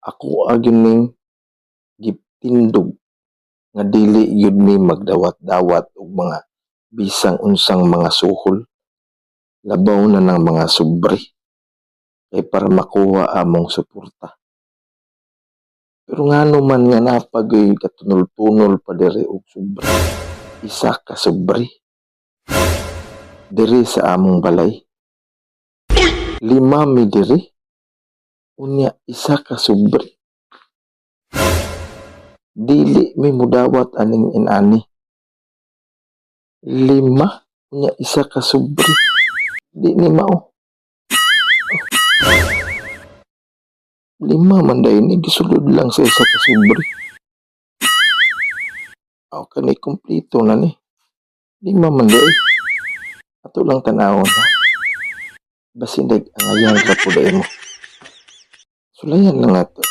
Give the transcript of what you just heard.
Ako gyud ning gitindog nga dili gyud mi magdawat-dawat og mga bisang unsang mga suhol, labaw na ng mga sobre kay para makuha among suporta. Pero ngano man nga naa pa gyuy katunol-tunol pa diri og sobre, isa ka sobre diri sa among balay. Lima mi diri, unya isa ka sobre. Dili mi mudawat aning inani. Lima, unya isa ka sobre. Di ni mao. Lima man diay ni, gisulod lang sa isa ka sobre. Aw, kani kompleto na ni. Lima man diay. Ato lang tan-awon ha. Basin dag angayan ra pud mo. Sulayan lang nato.